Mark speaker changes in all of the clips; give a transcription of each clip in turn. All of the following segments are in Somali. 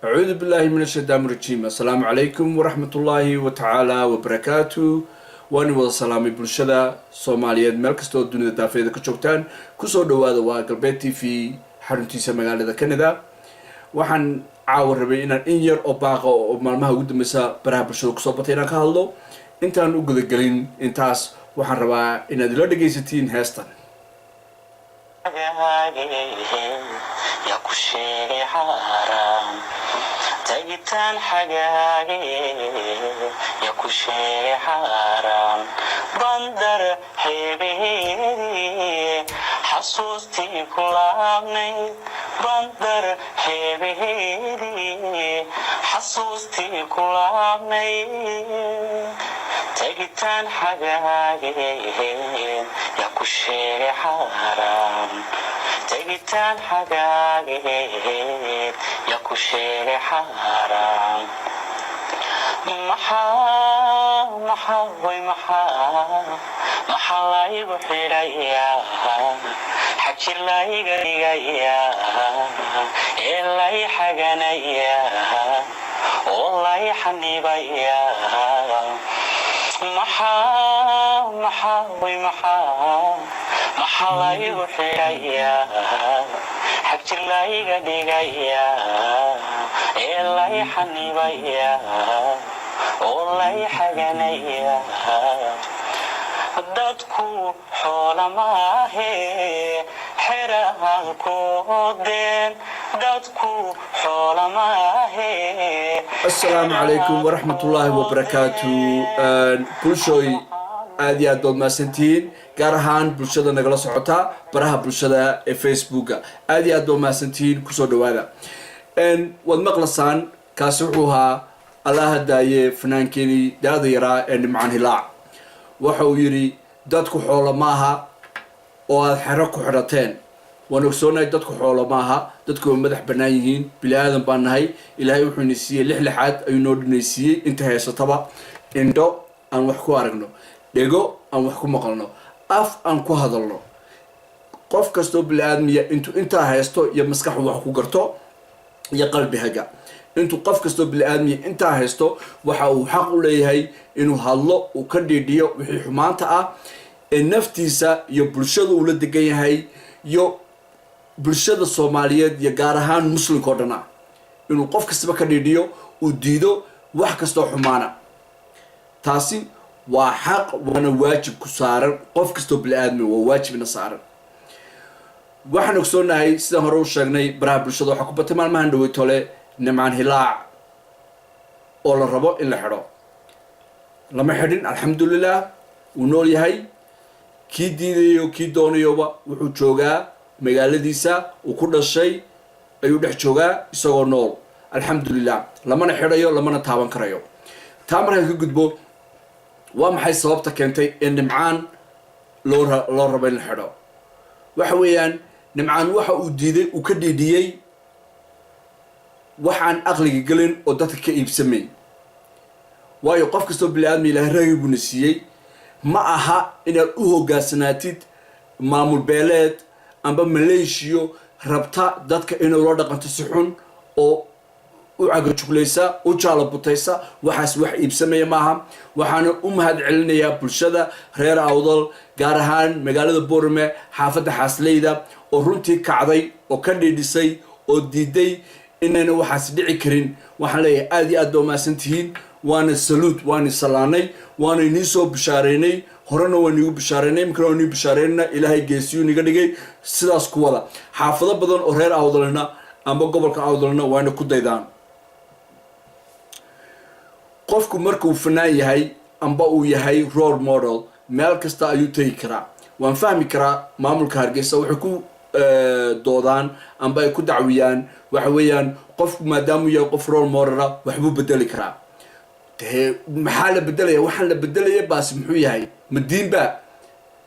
Speaker 1: Acuudu billahi min ashaytaan rajiim. Assalaamu calaykum waraxmatullaahi wa tacaala wabarakaatu. Waan wada salaamay bulshada Soomaaliyeed meel kasta oo dunida daafeeda ka joogtaan. Kusoo dhawaada waa Galbeed TV, xaruntiisa magaalada Canada. Waxaan caawa rabay inaan in yar oo baaqa oo maalmaha ugu dambeysa baraha bulshada kusoo batay inaan ka hadlo. Intaan u gudagelin intaas, waxaan rabaa inaad ila dhegaysatiin heestan.
Speaker 2: Yaa ku sheegay xaaraam tagitaan xagaage? Yaa ku sheegay xaaraam bandar xeebaheedii xasuustii ku laabnay, bandar xeebaheedii xasuustii ku laabnay, tagitaan xagaage? Yaa ku sheegay xaaraam tagitaan xagaageed? Yaa ku sheegay xaaraam? Maxaa, maxaa way, maxaa, maxaa laygu xidhayaa, xajir layga dhigayaa, ee lay xaganayaa oo lay xanibayaa? Maxaa, maxaa way, maxaa, maxaa laygu xidhayaa, xagjir layga dhigayaa, ee lay xanibayaa oo lay xaganayaa? Dadku xoola maahe, xerahaad koodeen. Dadku xoola maahe.
Speaker 1: Assalaamu calaykum waraxmatullaahi wabarakaatu. Bulshooy, aad iyo aad baad mahadsantihiin, gaar ahaan bulshada nagala socota baraha bulshada ee Facebooka. Aad iyo aad baad mahadsantihiin. Kusoo dhawaada. Waad maqlasaan, kaasi wuxuu ahaa, Allaha daaye, fanaankeenii daada yaraa ee Nimcaan Hilaac. Waxa uu yidhi: "Dadku xoolo maaha oo aada xero ku xidhateen." Waan ogsoonahay dadku xoolo maaha, dadku waa madax bannaan yihiin. Bini aadan baan nahay. Ilaahay wuxuu ina siiyey lix lixaad ayuu noo dhinaysiiyey inta haysataba: indho aan wax ku aragno, dhego aan wax ku maqalno, af aan ku hadalno. Qof kastoo bini aadmiya intuu intaa haysto iyo maskaxu wax ku garto iyo qalbi haga, intuu qof kastoo bini aadmiya intaa haysto, waxa uu xaq u leeyahay inuu hadlo, uu ka dhiidhiyo wixii xumaanta ah ee naftiisa iyo bulshada uu la degan yahay iyo bulshada Soomaaliyeed iyo gaar ahaan Muslimka oo dhan ah, inuu qof kastaba ka dhiidhiyo, uu diido wax kastoo xumaana. Taasi waa xaq, waana waajib ku saaran qof kastoo bini aadmiya, waa waajibna saaran. Waxaan ogsoonahay, sidaan hore u sheegnay, baraha bulshada waxaa ku batay maalmahan dhaweytole Nimcaan Hilaac oo la rabo in la xidho. Lama xidhin, alxamdulilah, wuu nool yahay. Kii diidayo, kii doonayoba, wuxuu joogaa magaaladiisa uu ku dhashay ayuu dhex joogaa isagoo nool, alxamdulilah. Lamana xidhayo, lamana taaban karayo. Taa markaan ka gudbo, waa maxay sababta keentay in Nimcaan loo rabo in la xidho? Waxa weeyaan, Nimcaan waxa uu diiday, uu ka dhiidhiyey waxaan aqliga gelin oo dadka ka iibsamay. Waayo, qof kastoo bini aadmi Ilahay ragi buuna siiyey. Ma aha inaad u hogaansanaatid maamul beeleed amba maleeshiyo rabta dadka inuu la dhaqanto si xun oo u cagajuglaysa, u jaalabutaysa. Waxaas wax iibsamaya maaha. Waxaana u mahad celinayaa bulshada reer Awdal, gaar ahaan magaalada Boorame, xaafadda Xaasleyda, oo runtii kacday oo ka dhiidhisay oo diiday inayna waxaas dhici karin. Waxaan leeyahay, aad iyo aad ba umahadsan tihiin, waana saluud, waana salaanay, waana inii soo bishaareynay. Horena waa niigu bishaareynay, iminkana waa nii bishaareynana. Ilaahay geesiyuu niga dhigay. Sidaas ku wada. Xaafado badan oo reer Awdalna amba gobolka Awdalna waana ku daydaan. Qofku markuu fanaan yahay amba uu yahay role model, meel kasta ayuu tegi karaa. Waan fahmi karaa maamulka Hargeysa waxay ku doodaan amba ay ku dacwiyaan. Waxa weeyaan, qofku maadaamuu yahay qof role model ah, waxbuu bedeli karaa. Dee maxaa la bedelaya? Waxaan la bedelaya baasi muxuu yahay? Ma diinba?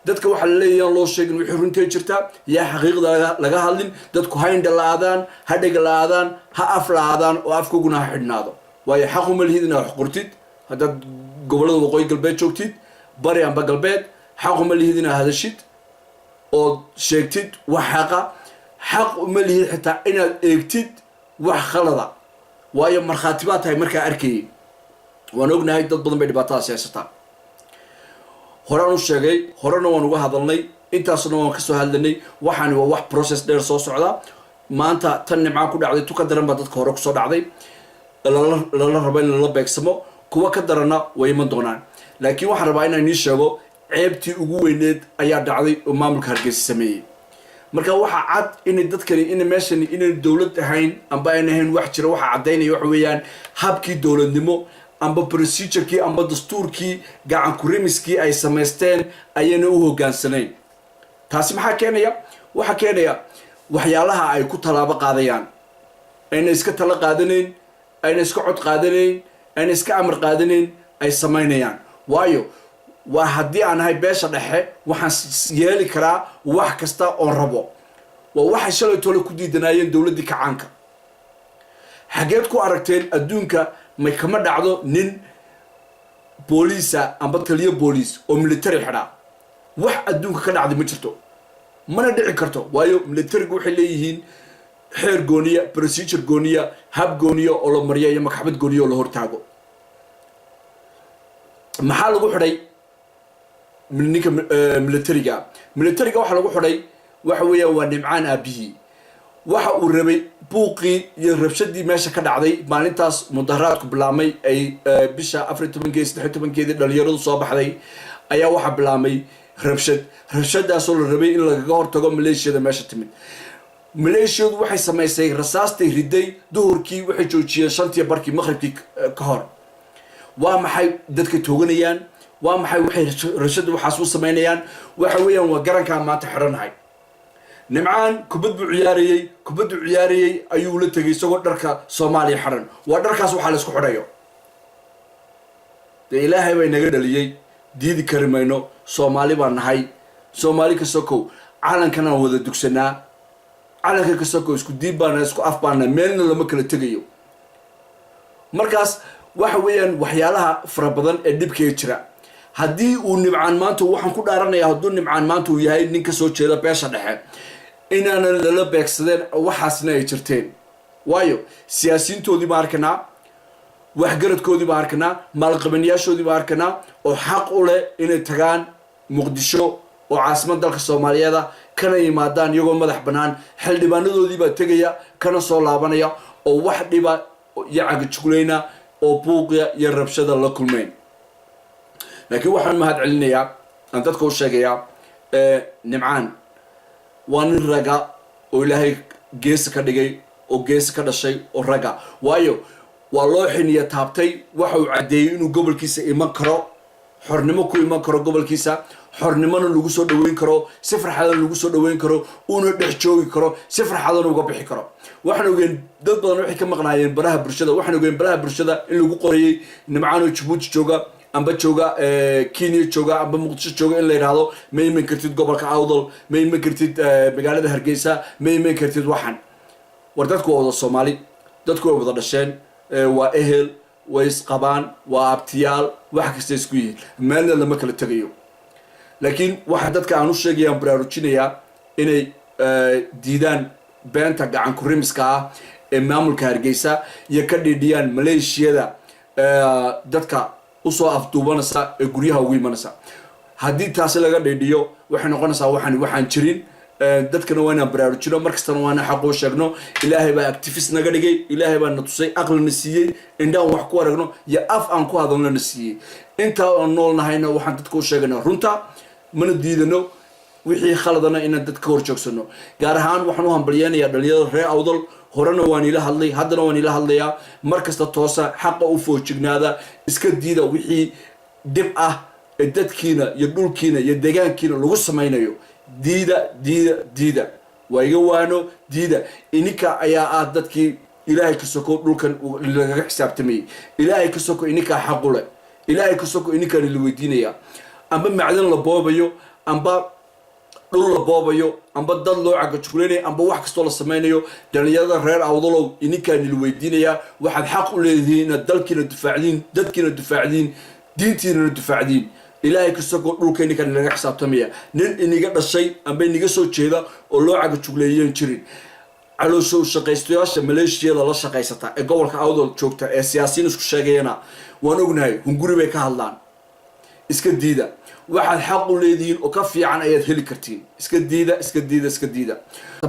Speaker 1: Dadka waxaa la leeyahay loo sheegin wixii runtee jirta, yaa xaqiiqda laga hadlin. Dadku ha indha la-aadaan, ha dhega la-aadaan, ha af la-aadaan oo afkaguna ha xidhnaado. Waayo, xaquma lihid inaad wax qortid haddaad gobollada Waqooyi Galbeed joogtid, bari amba galbeed. Xaquma lihid inaad hadashid ood sheegtid wax xaqa. Xaq uma lihid xitaa inaad eegtid wax khalada. Waayo, markhaati baa tahay markaa arkayay. Waan ognahay dad badan bay dhibaatadaasi haysataa. Horaan u sheegay, horena waan uga hadalnay, intaasna waan kasoo hadlanay. Waxaani waa wax process dheer soo socda. Maanta tan Nimcaan ku dhacday, tu ka daran baa dadka hore kusoo dhacday, lala rabo in lala beegsamo. Kuwa ka daranna way iman doonaan. Laakiin waxaan rabaa inaan inii sheego, ceebtii ugu weyneed ayaa dhacday oo maamulka Hargeysa sameeyey. Marka waxaa cad inay dadkani ina meeshani inay dowlad ahayn amba ayna ahayn wax jira. Waxaa caddaynaya waxa weeyaan habkii dowladnimo amba procedure kii amba dastuurkii gacan kurimiskii ay samaysteen ayayna u hogaansanayn. Taasi maxaa keenaya? Waxaa keenaya waxyaalaha ay ku tallaabo qaadayaan. Ayna iska talo qaadanayn, ayna iska cod qaadanayn, ayna iska amar qaadanayn ay samaynayaan. Waayo, waa haddii aan ahay beesha dhexe, waxaan yeeli karaa wax kasta oon rabo. Waa waxay shalay tole ku diidanaayeen dowladdii kacaanka. Xageed ku aragteen adduunka? May kama dhacdo nin booliisa amba taliyo booliis oo military xidhaa. Wax adduunka ka dhacday ma jirto, mana dhici karto. Waayo, militarigu waxay leeyihiin xeer gooniya, procedure gooniya, hab gooniya oo la mariya iyo maxkamad gooniya oo la hortaago. Maxaa lagu xidhay ninka militariga? Militariga waxaa lagu xidhay waxa weeyaan waa Nimcaan aabihii. Waxa uu rabay buuqii iyo rabshadii meesha ka dhacday maalintaas mudaharaadku bilaabmay, ay bisha 14-keedi, 13-keedii dhalinyaradu soo baxday, ayaa waxaa bilaabmay rabshad. Rabshadaasoo la rabay in lagaga hortago maleeshiyada meesha timid. Maleeshiyadu waxay samaysay rasaastay riday duhurkii, waxay joojiyeen 5-tii barkii maqribkii ka hor. Waa maxay dadka tooganayaan? Waa maxay waxay rabshada waxaas u samaynayaan? Waxa weeyaan waa garankaa maanta xidhanahay. Nimcaan kubad buu ciyaarayey. Kubaddu ciyaarayey ayuu la tegay isagoo dharka Soomaaliya xidhan. Waa dharkaas waxaa la isku xidhayo. Dee Ilaahay bay naga dhaliyey, diidi kari mayno. Soomaali baan nahay. Soomaali ka sokow calankanaan wada dugsanaa. Calanka ka sokow isku diib baana, isku af baana, meelna lama kala tegayo. Markaas waxa weeyaan waxyaalaha fara badan ee dhibkee jira. Haddii uu Nimcaan maanta, waxaan ku dhaaranayaa, hadduu Nimcaan maanta uu yahay nin kasoo jeeda beesha dhexe, inaanan lala beegsadeen, waxaasna ay jirteen. Waayo, siyaasiyiintoodii baan arkanaa, waxgaradkoodii baan arkanaa, maalqabanayaashoodii baan arkanaa oo xaq u leh inay tagaan Muqdisho oo caasimad dalka Soomaaliyeeda, kana yimaadaan iyagoo madax bannaan. Xildhibaanadoodii baa tegaya, kana soo laabanaya, oo wax dhiba iyo cagajuglayna oo buuqya iyo rabshada la kulmeyn. Laakiin waxaan mahad celinayaa, aan dadka u sheegayaa, Nimcaan waa nin raga oo Ilaahay geesa ka dhigay oo geesa ka dhashay oo raga. Waayo, waa loo xiniya taabtay. Waxa uu caddeeyey inuu gobolkiisa iman karo, xornimo ku iman karo gobolkiisa, xornimona lagu soo dhaweyn karo, si farxadana lagu soo dhaweyn karo, uuna dhex joogi karo, si farxadana uga bixi karo. Waxaan ogeen dad badan waxay ka maqnaayeen baraha bulshada. Waxaan ogeen baraha bulshada in lagu qorayay Nimcaanoo Jabuuti jooga amba jooga Kenya jooga amba Muqdisho jooga, in la yidhaahdo ma iman kartid gobolka Awdal, ma iman kartid magaalada Hargeysa, ma iman kartid. Waxaan war, dadku waa wada Soomaali, dadku way wada dhasheen, waa ehel, way isqabaan, waa abtiyaal, wax kasta isku yihiin, meelna lama kala tegayo. Laakiin waxa dadka aan u sheegayaan, baraarujinayaa inay diidaan beenta gacan kurimiska ah ee maamulka Hargeysa iyo ka dhiidhiyaan maleeshiyada dadka usoo afduubanaysa ee guryaha ugu imanaysa. Haddii taasi laga dhiidhiyo, waxay noqonaysaa waxaan jirin. Dadkana waa inaan baraarujino mar kastana, waa inaan xaqoo sheegno. Ilaahay baa activist naga dhigay. Ilaahay baa na tusay, aqlina siiyey, indhaan wax ku aragno iyo af aan ku hadalno na siiyey. Intaa oon nool nahayna waxaan dadka u sheegaynaa runta, mana diidano wixii khaladana inaan dadka hor joogsano. Gaar ahaan waxaan u hambalyeynayaa dhalinyarada reer Awdal. Horena waan ila hadlay, haddana waan ila hadlayaa. Mar kasta toosa, xaqa u foojignaada, iska diida wixii dhib ah ee dadkiina iyo dhulkiina iyo deegaankiina lagu samaynayo. Diida, diida, diida, waa iga waano, diida. Ininka ayaa ah dadkii Ilaahay ka soko dhulkan lagaga xisaabtamayay. Ilaahay ka soko ininkaa xaqule. Ilaahay ka soko ininkaan la weydiinaya. Amba macdan la boobayo, amba dhul la boobayo, amba dad loo cagajuglaynayo, amba wax kastoo la samaynayo, dhalinyarada reer Awdalow, ininkaan ila weydiinayaa. Waxaad xaq u leedihiin inaad dalkiina difaacdiin, dadkiina difaacdiin, diintiinana difaacdiin. Ilaahay ka soko dhulka ininkaan laga xisaabtamaya. Nin iniga dhashay amba iniga soo jeeda oo loo cagajugleeyeen jirin. Caloosho shaqaystayaasha maleeshiyada la shaqaysata ee gobolka Awdal joogta ee siyaasiyiin isku sheegayana waan ognahay, hunguri bay ka hadlaan. Iska diida. Waxaad xaq u leedihiin oo ka fiican ayaad heli kartiin. Iska diida, iska diida, iska diida.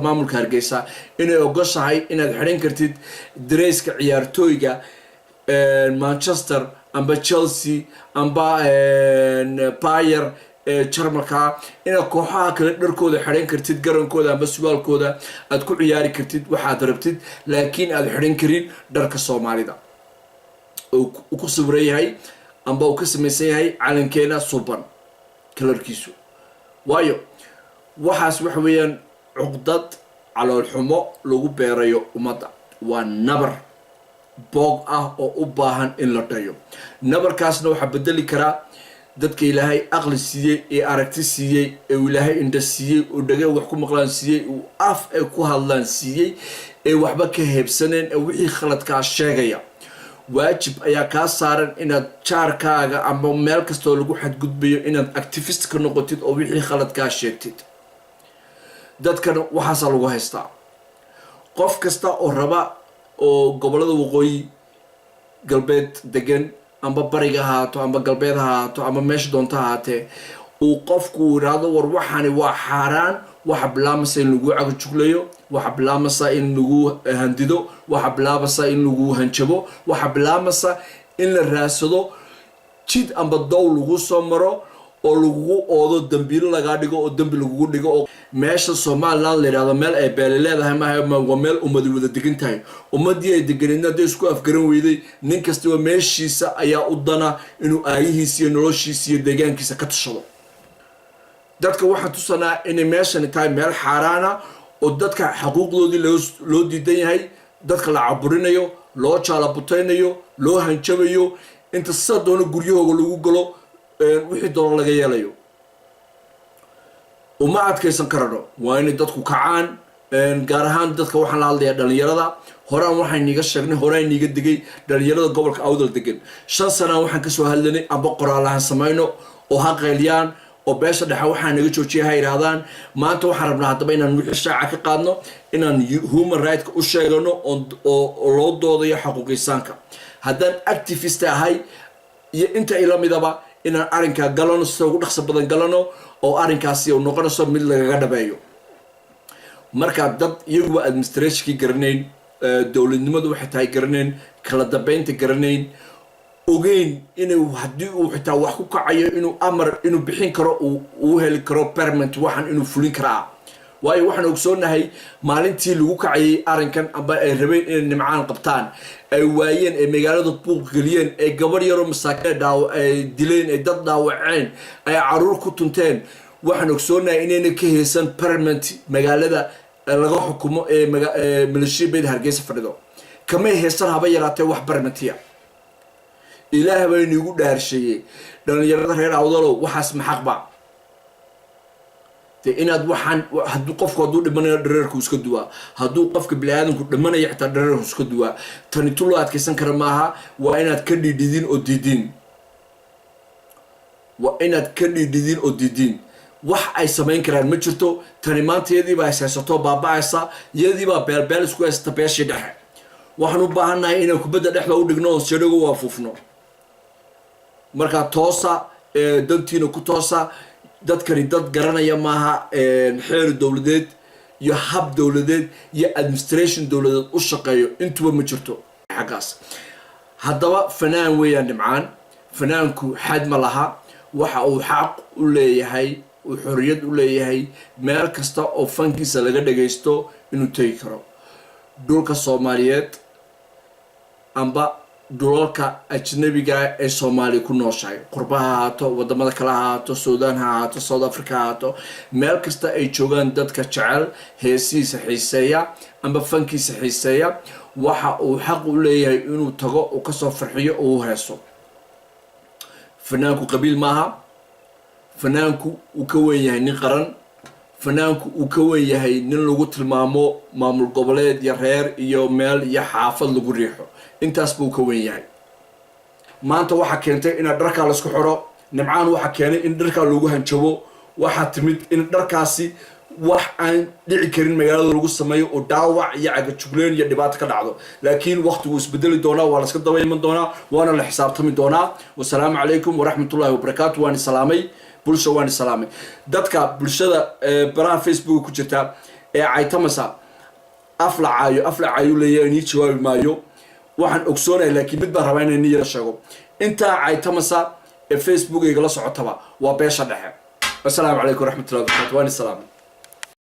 Speaker 1: Maamulka Hargeysa inay ogoshahay inaad xidhan kartid dareyska ciyaartooyga Manchester amba Chelsea amba Bayer ee Jarmalka, inaad kooxaha kale dharkooda xidhan kartid, garankooda amba surwaalkooda aad ku ciyaari kartid waxaad rabtid, laakiin aad xidhan karin dharka Soomaalida oo ku sawiran yahay amba uu ka samaysan yahay calankeena suban kalarkiisu. Waayo, waxaas waxa weeyaan cuqdad, caloolxumo lagu beerayo ummadda. Waa nabar boog ah oo u baahan in la dhayo. Nabarkaasna waxaa bedeli karaa dadka Ilaahay aqli siiyey ee aragti siiyey, ee uu Ilaahay indha siiyey oo dhage wax ku maqlaan siiyey, uu af ay ku hadlaan siiyey, ee waxba ka heebsaneen, ee wixii khaladkaa sheegaya. Waajib ayaa kaa saaran inaad jaarkaaga ama meel kastoo lagu xadgudbayo inaad activist ka noqotid oo wixii khaladkaa sheegtid. Dadkana waxaasaa lagu haystaa. Qof kasta oo raba oo gobolada Waqooyi Galbeed degan, amba bariga ha ahaato amba galbeed ha ahaato amba meesha doonto ha ahaatee, uu qofku yidhaahdo, "War, waxani waa xaaraan," waxa bilaamaysa in lagu cagajuglayo, waxa bilaamaysa in lagu handido, waxa bilaabaysa in lagu hanjabo, waxa bilaamaysa in la raadsado jid amba dow lagu soo maro oo lagugu oodo, dambiilo lagaa dhigo oo dembi lagugu dhigo. Oo meesha Somaliland la yidhahdo meel ay beeli leedahay maaha, waa meel ummadi wada degan tahay. Ummadii ay deganeedna hadday isku afgaran weyday, nin kastaba meeshiisa ayaa u dana inuu aayihiisa iyo noloshiisa iyo deegaankiisa ka tashado. Dadka waxaan tusanaa inay meeshani tahay meel xaaraana oo dadka xaquuqdoodii loo diidan yahay, dadka la caburinayo, loo jaalabutaynayo, loo hanjabayo, inta sida doono guryahooga lagu galo, wixii doono laga yeelayo. Uma adkaysan karano. Waa inay dadku kacaan, gaar ahaan dadka waxaan la hadlayaa dhalinyarada. Horaan waxaan niiga sheegnay, horaan niiga degay dhalinyarada gobolka Awdal degan. 5 sanaan waxaan kasoo hadlanay, amba qoraalahan samayno oo ha qayliyaan oo beesha dhexe waxaa naga joojiya ha yidhaahdaan. Maanta waxaan rabnaa haddaba inaan wixii shaaca ka qaadno, inaan human right-ka u sheegano oo loo doodayo xaquuqisaanka. Haddaan activist ahay iyo inta ila midaba, inaan arrinkaa galano, sida ugu dhaqso badan galano, oo arrinkaasi uu noqonayso mid lagaga dhabeeyo. Marka dad iyaguba administrationkii garanayn, dowladnimadu waxay tahay garanayn, kala dambeynta garanayn, ogeyn inuu haddii uu xitaa wax ku kacayo inuu amar inuu bixin karo, uu heli karo permit, waxan inuu fulin karaa. Waayo, waxaan ogsoonahay maalintii lagu kacayay arrinkan amba ay rabeen inay Nimcaan qabtaan, ay waayeen, ay magaalada buuq geliyeen, ay gabadh yaroo masaakiin dhaaw ay dileen, ay dad dhaawaceen, ay caruur ku tunteen. Waxaan ogsoonahay inayna ka haysan permit magaalada laga xukumo ee maleeshiya beed Hargeysa fadhido. Kamay haysan haba yaraatee wax permit-iya. Ilaah baa iniigu dhaarsheeyey, dhalinyarada reer Awdalow, waxaas maxaqba dee inaad waxaan? Hadduu qofku hadduu dhimanayo, dhareerku iska duwaa. Hadduu qofka bini-aadamku dhimanayo xitaa, dhareerku iska duwaa. Tani tu loo adkaysan kara maaha. Waa inaad ka dhiidhidin oo diidiin. Waa inaad ka dhiidhidin oo diidiin. Wax ay samayn karaan ma jirto. Tani maanta iyadiibaa is haysato, baaba-aysa. Iyadiibaa beelbeel isku haysata beeshii dhexe. Waxaan u baahannahay inaan kubadda dhexda u dhigno oo sedhago waafuufno. Markaa toosa, dantiina ku toosa. Dadkani dad garanaya maaha xeer dowladeed iyo hab dowladeed iyo administration dowladeed u shaqeeyo, intuba ma jirto xaggaas. Haddaba fanaan weeyaan Nimcaan. Fanaanku xad ma laha. Waxa uu xaq u leeyahay, uu xorriyad u leeyahay, meel kasta oo fankiisa laga dhagaysto inuu tegi karo, dhulka Soomaaliyeed amba dhulalka ajnabiga ee Soomaaliya ku nooshahay, qurba ha ahaato, wadamada kale ha ahaato, Suudaan ha ahaato, South Africa ha ahaato, meel kasta ay joogaan dadka jecel heesihiisa xiiseeya amba fankiisa xiiseeya, waxa uu xaq u leeyahay inuu tago, uu kasoo farxiyo oo u heeso. Fanaanku qabiil maaha. Fanaanku uu ka weyn yahay nin qaran. Fanaanku uu ka weyn yahay nin lagu tilmaamo maamul goboleed iyo reer iyo meel iyo xaafad lagu riixo. Intaas buu ka weyn yahay. Maanta waxaa keentay inaad dharkaa laisku xidho Nimcaan, waxaa keenay in dharkaa lagu hanjabo, waxaa timid in dharkaasi Wax aan dhici karin magaalada lagu sameeyo oo dhaawac iyo cagajugleen iyo dhibaato ka dhacdo. Laakiin waqtigu isbedeli doonaa, waa laska daba iman doonaa, waana la xisaabtami doonaa. Wasalaamu calaykum waraxmatullahi wabarakaatu. Waan isalaamay bulsha, waan isalaamay dadka bulshada baraha Facebook ku jirta ee caytamasa. Aflacaayo aflacaayu leeyahay, inii jawaabi maayo. Waxaan ogsoonaya, laakiin mid baan rabaa inay ni yara sheego: intaa caytamasa ee Facebook igala socotaba waa beesha dhexe. Assalaamu calaykum waraxmatullahi wabarakatu. Waan isalaamay.